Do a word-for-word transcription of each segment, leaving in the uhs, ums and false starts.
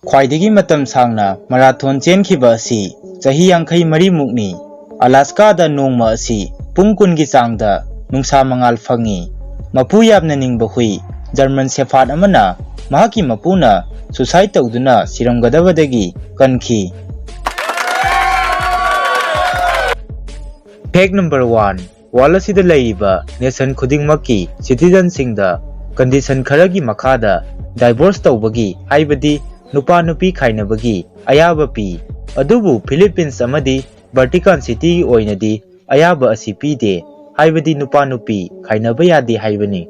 ꯈ꯭ꯋꯥꯏꯗꯒꯤ ꯃꯇꯝ ꯁꯥꯡꯅ ꯃꯔꯥꯊꯣꯟ ꯆꯦꯟꯈꯤꯕ ꯑꯁꯤ ꯆꯍꯤ ꯌꯥꯡꯈꯩ ꯃꯔꯤꯃꯨꯛꯅꯤ꯫ ꯑꯂꯥꯁꯀꯥꯗ ꯅꯣꯡꯃ ꯑꯁꯤ ꯄꯨꯡ ꯀꯨꯟꯒꯤ ꯆꯥꯡꯗ ꯅꯨꯡꯁꯥ ꯃꯉꯥꯜ ꯐꯪꯉꯤ꯫ ꯃꯄꯨ ꯌꯥꯝꯅ ꯅꯤꯡꯕ ꯍꯨꯏ ꯖꯔꯃꯟ ꯁꯦꯐꯥꯔꯗ ꯑꯃꯅ ꯃꯍꯥꯛꯀꯤ ꯃꯄꯨꯅ ꯁꯨꯁꯥꯏꯗ ꯇꯧꯗꯨꯅ ꯁꯤꯔꯝꯒꯗꯕꯗꯒꯤ ꯀꯟꯈꯤ꯫ Fact number one, ꯋꯥꯔꯜ ꯑꯁꯤꯗ ꯂꯩꯔꯤꯕ ꯅꯦꯁꯟ ꯈꯨꯗꯤꯡꯃꯛꯀꯤ ꯁꯤꯇꯤꯖꯟꯁꯤꯡꯗ ꯀꯟꯗꯤꯁꯟ ꯈꯔꯒꯤ ꯃꯈꯥꯗ ꯗꯥꯏꯚꯣꯔꯁ ꯇꯧꯕꯒꯤ, ꯍꯥꯏꯕꯗꯤ ꯅꯨꯄꯥ ꯅꯨꯄꯤ ꯈꯥꯏꯅꯕꯒꯤ ꯑꯌꯥꯕ ꯄꯤ꯫ ꯑꯗꯨꯕꯨ ꯐꯤꯂꯤꯄꯤꯟꯁ ꯑꯃꯗꯤ ꯚꯔꯇꯤꯀꯥꯟ ꯁꯤꯇꯤꯒꯤ ꯑꯣꯏꯅꯗꯤ ꯑꯌꯥꯕ ꯑꯁꯤ ꯄꯤꯗꯦ, ꯍꯥꯏꯕꯗꯤ ꯅꯨꯄꯥ ꯅꯨꯄꯤ ꯈꯥꯏꯅꯕ ꯌꯥꯗꯦ ꯍꯥꯏꯕꯅꯤ꯫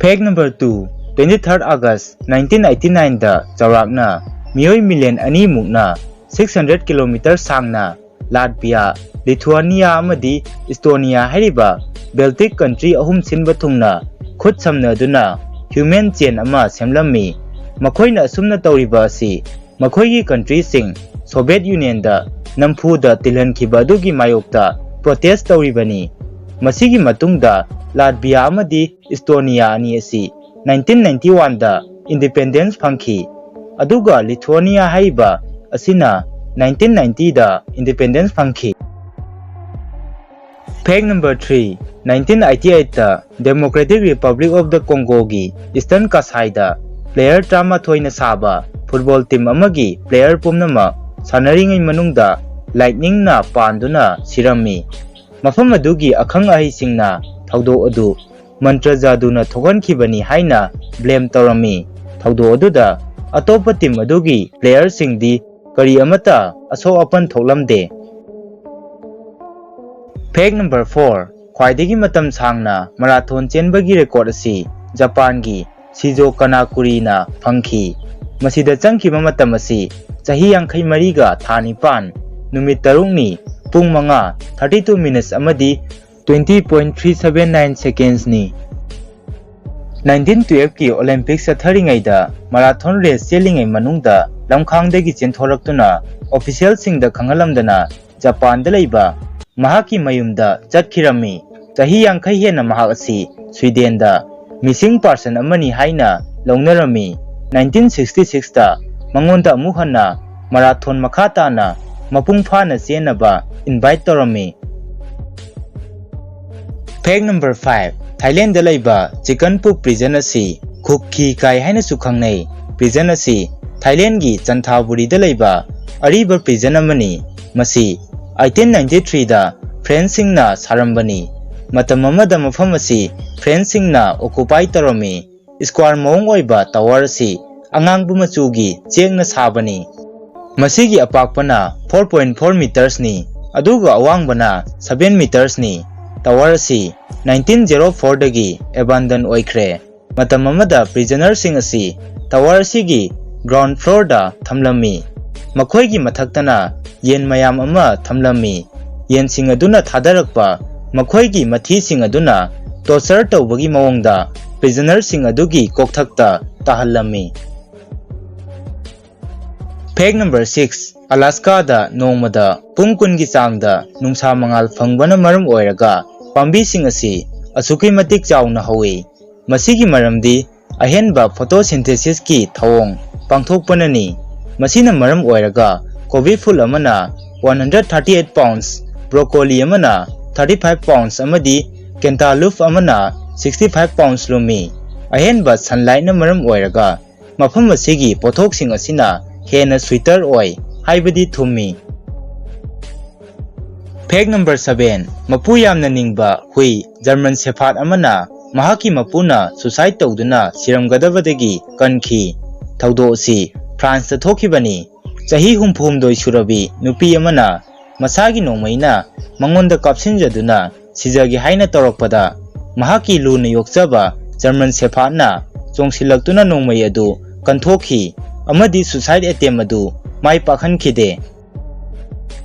Fact number two, twenty third August nineteen eighty nine ꯗ ꯆꯥꯎꯔꯥꯛꯅ ꯃꯤꯑꯣꯏ ꯃꯤꯂꯤꯌꯟ ꯑꯅꯤꯃꯨꯛꯅ six hundred kilometer ꯁꯥꯡꯅ ꯂꯥꯠꯚꯤꯌꯥ, ꯂꯤꯊꯨꯑꯥꯅꯤꯌꯥ ꯑꯃꯗꯤ ꯏꯁꯇꯣꯅꯤꯌꯥ ꯍꯥꯏꯔꯤꯕ ꯕꯦꯜꯇꯤꯛ ꯀꯟꯇ꯭ꯔꯤ ꯑꯍꯨꯝ ꯁꯤꯟꯕ ꯊꯨꯡꯅ ꯈꯨꯠ ꯁꯝꯅꯗꯨꯅ ꯍ꯭ꯌꯨꯃꯦꯟ ꯆꯦꯟ ꯑꯃ ꯁꯦꯝꯂꯝꯃꯤ꯫ ꯃꯈꯣꯏꯅ ꯑꯁꯨꯝꯅ ꯇꯧꯔꯤꯕ ꯑꯁꯤ ꯃꯈꯣꯏꯒꯤ ꯀꯟꯇ꯭ꯔꯤꯁꯤꯡ ꯁꯣꯚꯤꯌꯦꯠ ꯌꯨꯅꯤꯌꯟꯗ ꯅꯝꯐꯨꯗ ꯇꯤꯜꯍꯟꯈꯤꯕ ꯑꯗꯨꯒꯤ ꯃꯥꯌꯣꯛꯇ ꯄ꯭ꯔꯣꯇꯦꯁ ꯇꯧꯔꯤꯕꯅꯤ꯫ ꯃꯁꯤꯒꯤ ꯃꯇꯨꯡꯗ ꯂꯥꯠꯚꯤꯌꯥ ꯑꯃꯗꯤ ꯏꯁꯇꯣꯅꯤꯌꯥ ꯑꯅꯤ ꯑꯁꯤ nineteen ninety one ꯗ ꯏꯟꯗꯤꯄꯦꯟꯗꯦꯟꯁ ꯐꯪꯈꯤ, ꯑꯗꯨꯒ ꯂꯤꯊꯨꯑꯥꯅꯤꯌꯥ ꯍꯥꯏꯔꯤꯕ ꯑꯁꯤꯅ nineteen ninety ꯗ ꯏꯟꯗꯤꯄꯦꯟꯗꯦꯟꯁ ꯐꯪꯈꯤ꯫ Fact number three, nineteen eighty eight the Democratic Republic of the Congo ꯒꯤ Eastern Kasai ꯗ player ꯇꯔꯥꯃꯥꯊꯣꯏꯅ ꯁꯥꯕ ꯐꯨꯠꯕꯣꯜ ꯇꯤꯝ ꯑꯃꯒꯤ player ꯄꯨꯝꯅꯃꯛ ꯁꯥꯟꯅꯔꯤꯉꯩ ꯃꯅꯨꯡꯗ lightning ꯅ ꯄꯥꯟꯗꯨꯅ ꯁꯤꯔꯝꯃꯤ꯫ ꯃꯐꯝ ꯑꯗꯨꯒꯤ ꯑꯈꯪ ꯑꯍꯩꯁꯤꯡꯅ ꯊꯧꯗꯣꯛ ꯑꯗꯨ ꯃꯟꯇ꯭ꯔ ꯖꯥꯗꯨꯅ ꯊꯣꯛꯍꯟꯈꯤꯕꯅꯤ ꯍꯥꯏꯅ blame ꯇꯧꯔꯝꯃꯤ꯫ ꯊꯧꯗꯣꯛ ꯑꯗꯨꯗ ꯑꯇꯣꯞꯄ ꯇꯤꯝ ꯑꯗꯨꯒꯤ player ꯁꯤꯡꯗꯤ ꯀꯔꯤ ꯑꯃꯠꯇ ꯑꯁꯣꯛ ꯑꯄꯟ ꯊꯣꯛꯂꯝꯗꯦ꯫ Fact number four, ꯈ꯭ꯋꯥꯏꯗꯒꯤ ꯃꯇꯝ ꯁꯥꯡꯅ ꯃꯔꯥꯊꯣꯟ ꯆꯦꯟꯕꯒꯤ record ꯑꯁꯤ ꯖꯄꯥꯟꯒꯤ ꯁꯤꯖꯣ ꯀꯅꯥꯀꯨꯔꯤꯅ ꯐꯪꯈꯤ꯫ ꯃꯁꯤꯗ ꯆꯪꯈꯤꯕ ꯃꯇꯝ ꯑꯁꯤ ꯆꯍꯤ ꯌꯥꯡꯈꯩ ꯃꯔꯤꯒ ꯊꯥ ꯅꯤꯄꯥꯟ, ꯅꯨꯃꯤꯠ ꯇꯔꯨꯛꯅꯤ, ꯄꯨꯡ ꯃꯉꯥ, thirty two minutes ꯑꯃꯗꯤ twenty point three seven nine seconds ꯅꯤ꯫ Nineteen twelve ꯀꯤ Olympics ꯆꯠꯊꯔꯤꯉꯩꯗ marathon race ꯆꯦꯜꯂꯤꯉꯩ ꯃꯅꯨꯡꯗ ꯂꯝꯈꯥꯡꯗꯒꯤ ꯆꯦꯟꯊꯣꯔꯛꯇꯨꯅ official ꯁꯤꯡꯗ ꯈꯪꯍꯜꯂꯝꯗꯅ ꯖꯄꯥꯟꯗ ꯂꯩꯕ ꯃꯍꯥꯛꯀꯤ ꯃꯌꯨꯝꯗ ꯆꯠꯈꯤꯔꯝꯃꯤ꯫ ꯆꯍꯤ ꯌꯥꯡꯈꯩ ꯍꯦꯟꯅ ꯃꯍꯥꯛ ꯑꯁꯤ ꯁ꯭ꯋꯤꯗꯦꯟꯗ missing person ꯑꯃꯅꯤ ꯍꯥꯏꯅ ꯂꯧꯅꯔꯝꯃꯤ꯫ ꯅꯥꯏꯟꯇꯤꯟ ꯁꯤꯛꯁꯇꯤ ꯁꯤꯛꯁꯇ ꯃꯉꯣꯟꯗ ꯑꯃꯨꯛ ꯍꯟꯅ ꯃꯔꯥꯊꯣꯟ ꯃꯈꯥ ꯇꯥꯅ ꯃꯄꯨꯡ ꯐꯥꯅ ꯆꯦꯟꯅꯕ invite ꯇꯧꯔꯝꯃꯤ꯫ Fact number five, ꯊꯥꯏꯂꯦꯟꯗ ꯂꯩꯕ ꯆꯤꯀꯟꯄꯨ prison ꯑꯁꯤ ꯈꯨꯛꯈꯤ ꯀꯥꯏ ꯍꯥꯏꯅꯁꯨ ꯈꯪꯅꯩ꯫ Prison ꯑꯁꯤ ꯊꯥꯏꯂꯦꯟꯒꯤ ꯆꯟꯊꯥꯕꯨꯔꯤꯗ ꯂꯩꯕ ꯑꯔꯤꯕ prison ꯑꯃꯅꯤ꯫ ꯃꯁꯤ eighteen ninety threeꯗ Frenchꯁꯤꯡꯅ ꯁꯥꯔꯝꯕꯅꯤ꯫ ꯃꯇꯝ ꯑꯃꯗ ꯃꯐꯝ ꯑꯁꯤ Frenchꯁꯤꯡꯅ occupy ꯇꯧꯔꯝꯃꯤ꯫ Square ꯃꯑꯣꯡ ꯑꯣꯏꯕ tower ꯑꯁꯤ ꯑꯉꯥꯡꯕ ꯃꯆꯨꯒꯤ ꯆꯦꯛꯅ ꯁꯥꯕꯅꯤ꯫ ꯃꯁꯤꯒꯤ ꯑꯄꯥꯛꯄꯅ four point four metersꯅꯤ, ꯑꯗꯨꯒ ꯑꯋꯥꯡꯕꯅ seven metersꯅꯤ꯫ Tower ꯑꯁꯤ nineteen zero fourꯗꯒꯤ abandon ꯑꯣꯏꯈ꯭ꯔꯦ꯫ ꯃꯇꯝ ꯑꯃꯗ prisonerꯁꯤꯡ ꯑꯁꯤ tower ꯑꯁꯤꯒꯤ ground floorꯗ ꯊꯝꯂꯝꯃꯤ꯫ ꯃꯈꯣꯏꯒꯤ ꯃꯊꯛꯇꯅ ꯌꯦꯟ ꯃꯌꯥꯝ ꯑꯃ ꯊꯝꯂꯝꯃꯤ꯫ ꯌꯦꯟꯁꯤꯡ ꯑꯗꯨꯅ ꯊꯥꯗꯔꯛꯄ ꯃꯈꯣꯏꯒꯤ ꯃꯊꯤꯁꯤꯡ ꯑꯗꯨꯅ torture ꯇꯧꯕꯒꯤ ꯃꯑꯣꯡꯗ prisonerꯁꯤꯡ ꯑꯗꯨꯒꯤ ꯀꯣꯛꯊꯛꯇ ꯇꯥꯍꯜꯂꯝꯃꯤ꯫ Fact number six, Alaskaꯗ ꯅꯣꯡꯃꯗ ꯄꯨꯡ ꯀꯨꯟꯒꯤ ꯆꯥꯡꯗ ꯅꯨꯡꯁꯥ ꯃꯉꯥꯜ ꯐꯪꯕꯅ ꯃꯔꯝ ꯑꯣꯏꯔꯒ ꯄꯥꯝꯕꯤꯁꯤꯡ ꯑꯁꯤ ꯑꯁꯨꯛꯀꯤ ꯃꯇꯤꯛ ꯆꯥꯎꯅ ꯍꯧꯏ꯫ ꯃꯁꯤꯒꯤ ꯃꯔꯝꯗꯤ ꯑꯍꯦꯟꯕ photosynthesisꯀꯤ ꯊꯧꯑꯣꯡ ꯄꯥꯡꯊꯣꯛꯄꯅꯅꯤ꯫ ꯃꯁꯤꯅ ꯃꯔꯝ ꯑꯣꯏꯔꯒ ꯀꯣꯕꯤ ꯐꯨꯜ ꯑꯃꯅ one hundred thirty eight pounds, broccoli ꯑꯃꯅ thirty five pounds ꯑꯃꯗꯤ cantaloupe ꯑꯃꯅ sixty five pounds ꯂꯨꯝꯃꯤ꯫ ꯑꯍꯦꯟꯕ sunlightꯅ ꯃꯔꯝ ꯑꯣꯏꯔꯒ ꯃꯐꯝ ꯑꯁꯤꯒꯤ ꯄꯣꯠꯊꯣꯛꯁꯤꯡ ꯑꯁꯤꯅ ꯍꯦꯟꯅ sweeter ꯑꯣꯏ, ꯍꯥꯏꯕꯗꯤ ꯊꯨꯝꯃꯤ꯫ Fact number seven, ꯃꯄꯨ ꯌꯥꯝꯅ ꯅꯤꯡꯕ ꯍꯨꯏ German Shepherd ꯑꯃꯅ ꯃꯍꯥꯛꯀꯤ ꯃꯄꯨꯅ suicide ꯇꯧꯗꯨꯅ ꯁꯤꯔꯝꯒꯗꯕꯗꯒꯤ ꯀꯟꯈꯤ꯫ ꯊꯧꯗꯣꯛ ꯑꯁꯤ Franceꯇ ꯊꯣꯛꯈꯤꯕꯅꯤ꯫ ꯆꯍꯤ ꯍꯨꯝꯐꯨ ꯍꯨꯝꯗꯣꯏ ꯁꯨꯔꯕꯤ ꯅꯨꯄꯤ ꯑꯃꯅ ꯃꯁꯥꯒꯤ ꯅꯣꯡꯃꯩꯅ ꯃꯉꯣꯟꯗ ꯀꯥꯞꯁꯤꯟꯖꯗꯨꯅ ꯁꯤꯖꯒꯦ ꯍꯥꯏꯅ ꯇꯧꯔꯛꯄꯗ, ꯃꯍꯥꯛꯀꯤ ꯂꯨꯅ ꯌꯣꯛꯆꯕ German Shepherdꯅ ꯆꯣꯡꯁꯤꯜꯂꯛꯇꯨꯅ ꯅꯣꯡꯃꯩ ꯑꯗꯨ ꯀꯟꯊꯣꯛꯈꯤ ꯑꯃꯗꯤ suicide attempt ꯑꯗꯨ ꯃꯥꯏ ꯄꯥꯛꯍꯟꯈꯤꯗꯦ꯫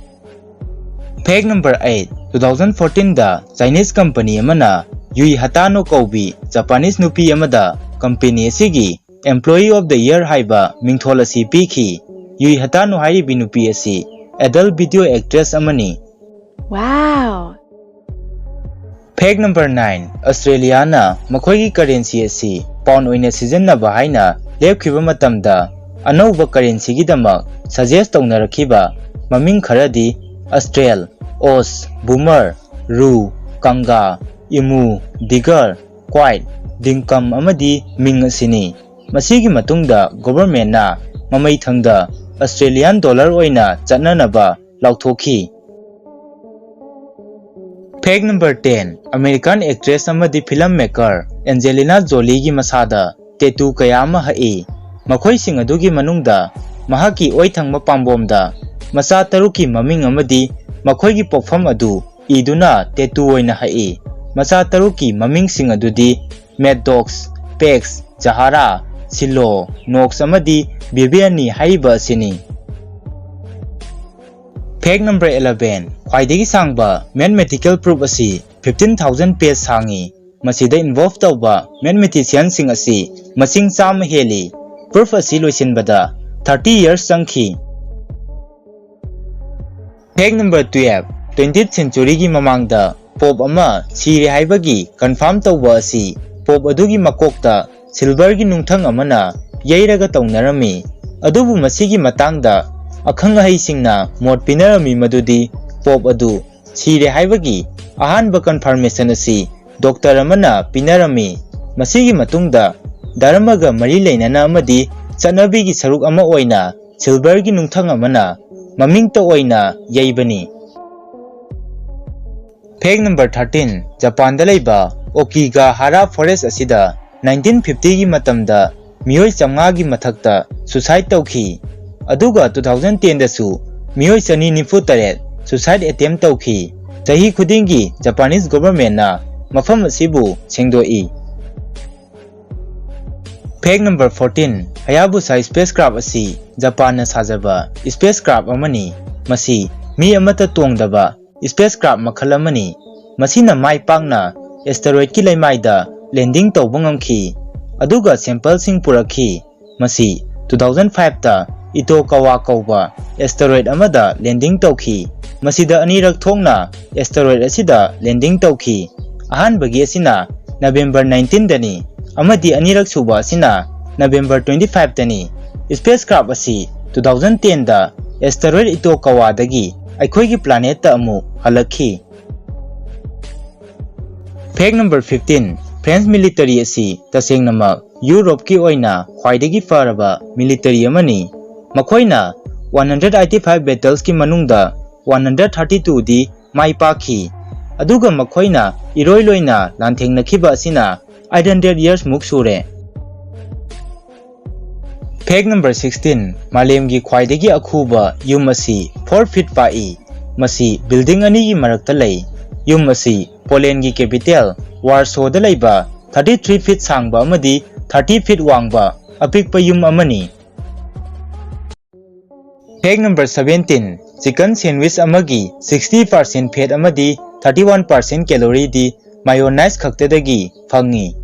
Fact number eight, two thousand fourteenꯗ Chinese company ꯑꯃꯅ Yui Hatano ꯀꯧꯕꯤ Japanese ꯅꯨꯄꯤ ꯑꯃꯗ company ꯑꯁꯤꯒꯤ Employee of the Year ꯍꯥꯏꯕ ꯃꯤꯡꯊꯣꯜ ꯑꯁꯤ ꯄꯤꯈꯤ꯫ Yui Hatano ꯍꯥꯏꯔꯤꯕꯤ ꯅꯨꯄꯤ ꯑꯁꯤ adult video actress ꯑꯃꯅꯤ꯫ Wow! Fact number nine, Australia ꯅ ꯃꯈꯣꯏꯒꯤ currency ꯑꯁꯤ pound ꯑꯣꯏꯅ ꯁꯤꯖꯤꯟꯅꯕ ꯍꯥꯏꯅ ꯂꯦꯞꯈꯤꯕ ꯃꯇꯝꯗ, ꯑꯅꯧꯕ currency ꯒꯤꯗꯃꯛ suggest ꯇꯧꯅꯔꯛꯈꯤꯕ ꯃꯃꯤꯡ ꯈꯔꯗꯤ Austral, Aus, Boomer, Ru, Kanga, Emu, Diger, Kyat, Dinkum ꯑꯃꯗꯤ Ming ꯑꯁꯤꯅꯤ꯫ ꯃꯁꯤꯒꯤ ꯃꯇꯨꯡꯗ government ꯅ ꯃꯃꯩ ꯊꯪꯗ Australian dollar ꯑꯣꯏꯅ ꯆꯠꯅꯅꯕ ꯂꯥꯎꯊꯣꯛꯈꯤ꯫ Fact number ten, American actress ꯑꯃꯗꯤ film maker Angelina Jolie ꯒꯤ ꯃꯁꯥꯗ tattoo ꯀꯌꯥ ꯑꯃ ꯍꯛꯏ꯫ ꯃꯈꯣꯏꯁꯤꯡ ꯑꯗꯨꯒꯤ ꯃꯅꯨꯡꯗ ꯃꯍꯥꯛꯀꯤ ꯑꯣꯏ ꯊꯪꯕ ꯄꯥꯝꯕꯣꯝꯗ ꯃꯆꯥ ꯇꯔꯨꯛꯀꯤ ꯃꯃꯤꯡ ꯑꯃꯗꯤ ꯃꯈꯣꯏꯒꯤ ꯄꯣꯛꯐꯝ ꯑꯗꯨ ꯏꯗꯨꯅ tattoo ꯑꯣꯏꯅ ꯍꯛꯏ꯫ ꯃꯆꯥ ꯇꯔꯨꯛꯀꯤ ꯃꯃꯤꯡꯁꯤꯡ ꯑꯗꯨꯗꯤ Mad Dogs, Pecs, Zahara, Silo, Knox ꯑꯃꯗꯤ Vivian ꯅꯤ ꯍꯥꯏꯔꯤꯕ ꯑꯁꯤꯅꯤ꯫ Fact number eleven, ꯈ꯭ꯋꯥꯏꯗꯒꯤ ꯁꯥꯡꯕ mathematical proof ꯑꯁꯤ fifteen thousand page ꯁꯥꯡꯉꯤ꯫ ꯃꯁꯤꯗ involve ꯇꯧꯕ mathematician ꯁꯤꯡ ꯑꯁꯤ ꯃꯁꯤꯡ ꯆꯥꯝꯃ ꯍꯦꯜꯂꯤ꯫ Proof ꯑꯁꯤ ꯂꯣꯏꯁꯤꯟꯕꯗ thirty years ꯆꯪꯈꯤ꯫ Fact number twelve, twentieth century ꯒꯤ ꯃꯃꯥꯡꯗ Pope ꯑꯃ ꯁꯤꯔꯦ ꯍꯥꯏꯕꯒꯤ confirm ꯇꯧꯕ ꯑꯁꯤ Pope ꯑꯗꯨꯒꯤ ꯃꯀꯣꯛꯇ silver ꯒꯤ ꯅꯨꯡꯊꯪ ꯑꯃꯅ ꯌꯩꯔꯒ ꯇꯧꯅꯔꯝꯃꯤ꯫ ꯑꯗꯨꯕꯨ ꯃꯁꯤꯒꯤ ꯃꯇꯥꯡꯗ ꯑꯈꯪ ꯑꯍꯩꯁꯤꯡꯅ ꯃꯣꯠ ꯄꯤꯅꯔꯝꯃꯤ ꯃꯗꯨꯗꯤ Pope ꯑꯗꯨ ꯁꯤꯔꯦ ꯍꯥꯏꯕꯒꯤ ꯑꯍꯥꯟꯕ confirmation ꯑꯁꯤ doctor ꯑꯃꯅ ꯄꯤꯅꯔꯝꯃꯤ꯫ ꯃꯁꯤꯒꯤ ꯃꯇꯨꯡꯗ ꯙꯔꯃꯒ ꯃꯔꯤ ꯂꯩꯅꯅ ꯑꯃꯗꯤ ꯆꯠꯅꯕꯤꯒꯤ ꯁꯔꯨꯛ ꯑꯃ ꯑꯣꯏꯅ silver ꯒꯤ ꯅꯨꯡꯊꯪ ꯑꯃꯅ ꯃꯃꯤꯡꯇ ꯑꯣꯏꯅ ꯌꯩꯕꯅꯤ꯫ Fact number thirteen, ꯖꯄꯥꯟꯗ ꯂꯩꯕ Okigahara Forest ꯑꯁꯤꯗ nineteen fifty ꯒꯤ ꯃꯇꯝꯗ ꯃꯤꯑꯣꯏ ꯆꯥꯝꯃꯉꯥꯒꯤ ꯃꯊꯛꯇ suicide ꯇꯧꯈꯤ꯫ ꯑꯗꯨꯒ two thousand ten ꯗꯁꯨ ꯃꯤꯑꯣꯏ ꯆꯅꯤ ꯅꯤꯐꯨ ꯇꯔꯦꯠ suicide attempt ꯇꯧꯈꯤ꯫ ꯆꯍꯤ ꯈꯨꯗꯤꯡꯒꯤ Japanese government ꯅ ꯃꯐꯝ ꯑꯁꯤꯕꯨ ꯁꯦꯡꯗꯣꯛꯏ꯫ Fact number fourteen, Hayabusa spacecraft ꯑꯁꯤ ꯖꯄꯥꯟꯅ ꯁꯥꯖꯕ spacecraft ꯑꯃꯅꯤ꯫ ꯃꯁꯤ ꯃꯤ ꯑꯃꯠꯇ ꯇꯣꯡꯗꯕ spacecraft ꯃꯈꯜ ꯑꯃꯅꯤ꯫ ꯃꯁꯤꯅ ꯃꯥꯏ ꯄꯥꯛꯅ asteroid ꯀꯤ ꯂꯩꯃꯥꯏꯗ landing ꯇꯧꯕ ꯉꯝꯈꯤ, ꯑꯗꯨꯒ sample ꯁꯤꯡ ꯄꯨꯔꯛꯈꯤ꯫ ꯃꯁꯤ two thousand five ꯇ Itokawa ꯀꯧꯕ asteroid ꯑꯃꯗ landing ꯇꯧꯈꯤ꯫ ꯃꯁꯤꯗ ꯑꯅꯤꯔꯛ ꯊꯣꯛꯅ asteroid ꯑꯁꯤꯗ landing ꯇꯧꯈꯤ꯫ ꯑꯍꯥꯟꯕꯒꯤ ꯑꯁꯤꯅ November nineteen ꯗꯅꯤ, ꯑꯃꯗꯤ ꯑꯅꯤꯔꯛ ꯁꯨꯕ ꯑꯁꯤꯅ November twenty five ꯇꯅꯤ꯫ Spacecraft ꯑꯁꯤ two thousand ten ꯗ asteroid Itokawa ꯗꯒꯤ ꯑꯩꯈꯣꯏꯒꯤ planet ꯇ ꯑꯃꯨꯛ ꯍꯜꯂꯛꯈꯤ꯫ Fact number fifteen, French military ꯑꯁꯤ ꯇꯁꯦꯡꯅꯃꯛ ꯌꯨꯔꯣꯞꯀꯤ ꯑꯣꯏꯅ ꯈ꯭ꯋꯥꯏꯗꯒꯤ ꯐꯔꯕ military ꯑꯃꯅꯤ꯫ ꯃꯈꯣꯏꯅ one hundred eighty five battles ꯀꯤ ꯃꯅꯨꯡꯗ one hundred thirty two ꯗꯤ ꯃꯥꯏ ꯄꯥꯛꯈꯤ, ꯑꯗꯨꯒ ꯃꯈꯣꯏꯅ ꯏꯔꯣꯏ ꯂꯣꯏꯅ ꯂꯥꯟꯊꯦꯡꯅꯈꯤꯕ ꯑꯁꯤꯅ eight hundred years ꯃꯨꯛ ꯁꯨꯔꯦ꯫ Fact number sixteen, ꯃꯥꯂꯦꯝꯒꯤ ꯈ꯭ꯋꯥꯏꯗꯒꯤ ꯑꯈꯨꯕ ꯌꯨꯝ ꯑꯁꯤ four feet ꯄꯥꯛꯏ꯫ ꯃꯁꯤ building ꯑꯅꯤꯒꯤ ꯃꯔꯛꯇ ꯂꯩ꯫ ꯌꯨꯝ ꯑꯁꯤ Poland ꯒꯤ capital Warsaw ꯗ ꯂꯩꯕ thirty three feet ꯁꯥꯡꯕ ꯑꯃꯗꯤ thirty feet ꯋꯥꯡꯕ ꯑꯄꯤꯛꯄ ꯌꯨꯝ ꯑꯃꯅꯤ꯫ Fact number seventeen, chicken sandwich ꯑꯃꯒꯤ sixty percent fat ꯑꯃꯗꯤ thirty one percent calorie ꯗꯤ mayonnaise ꯈꯛꯇꯗꯒꯤ ꯐꯪꯉꯤ꯫